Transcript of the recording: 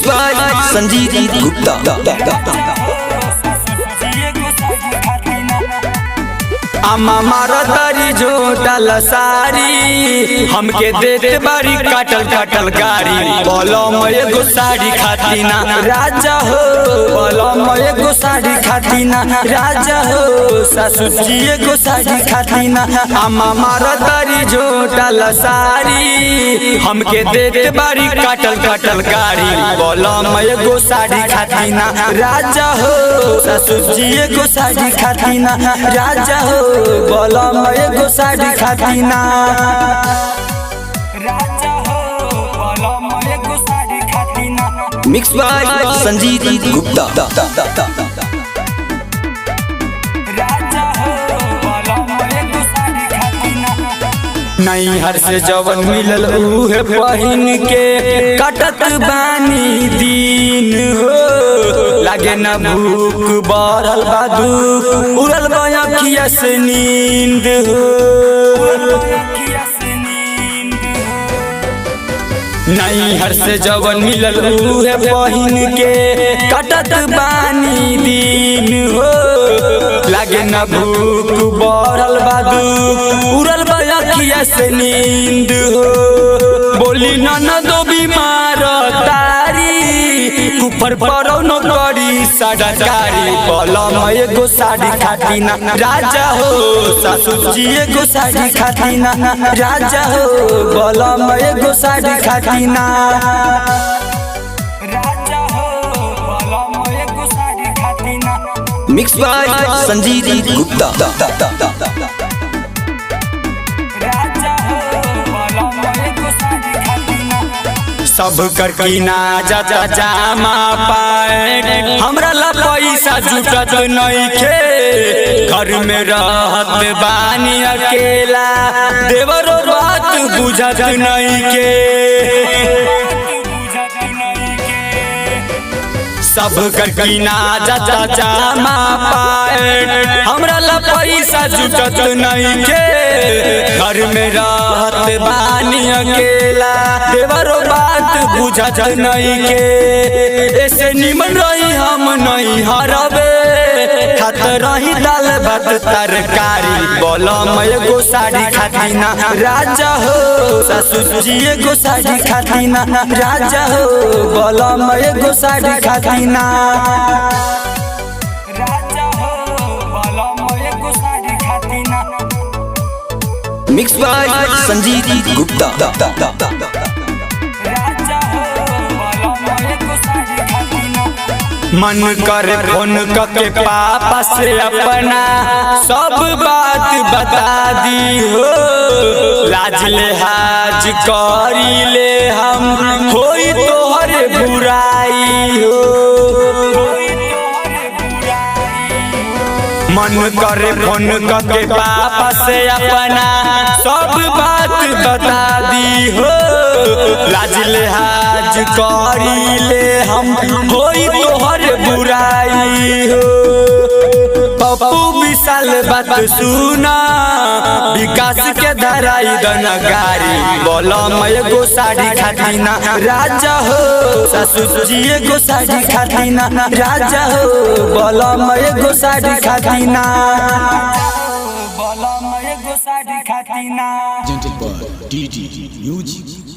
Mix by Sanjeev Gupta. अम्मा मारा तारी झोटल सारी, हमके देते बारी काटल काटल गारी। बलम एगो साड़ी खातीना राजा हो, बलम एगो साड़ी खातीना राजा हो, सासू जी एगो साड़ी खातीना। अम्मा मारा तारी झोटल सारी, हमके देते बारी काटल काटल गारी। बलम एगो साड़ी खातीना राजा हो, सासू जी एगो साड़ी खातीना राजा हो, बलम एगो साड़ी खातीना राजा हो, बलम एगो sari खातीना। Mix by Sanjeev Gupta. राजा हो, बलम एगो साड़ी खातीना। नैहर से जवन मिलल उहे पहिन के कटत बानी दिन हो, लागे न भूख बढ़ल बा दुख, उड़ल बा अखिया से नींद हो। नैहर से जवन मिलल उहे पहिन के कटत बानी दिन हो, लागे न भूख बढ़ल बा दुख, उड़ल बा अखिया से नींद हो। बोली ननदो बीमार तारी, कुफर परौ न करी सड़कारी। बलम एगो साड़ी खातीना राजा हो, सासू जी एगो साड़ी खातीना राजा हो, बलम एगो साड़ी खातीना राजा हो, बलम एगो sari खातीना। Mix by Sanjeev Gupta. राजा हो, बलम एगो साड़ी खातीना। सब कर किना जाता जामा पाए, हमरा ला पैसा जुटत नइखे, घर में रहत बानी अकेला, देवरो बात बुझत नइखे। सब कर किना जाता जामा पाए, हमरा ला पैसा जुटत नइखे, घर में रहत बानी अकेला, देवरो बात बुझत नइखे। ऐसे निमन रही हम नहीं हरबे, खात रही दाल भात तरकारी। बलम एगो साड़ी खातीना राजा हो, सासू जी एगो साड़ी खातीना राजा हो, बलम एगो साड़ी खातीना राजा हो, बलम एगो sari खातीना। Mix by Sanjeev Gupta. राजा हो, बलम एगो साड़ी खातीना। मन कर फोन के पापा से अपना सब बात बता दी हो, लाज लिहाज करी ले हम होई तोहर बुराई हो। मन करे फोन के पापा से अपना सब बात बता दी हो, लाज लिहाज करी ले हम होई तोहर बुराई हो। पप्पू विशाल बात सुना, विकास के धराई दनगारी। बलम एगो साड़ी खातीना राजा हो, सासू जी एगो साड़ी खातीना राजा हो, बलम एगो साड़ी खातीना, बलम एगो sari खातीना। Presented by DD Music.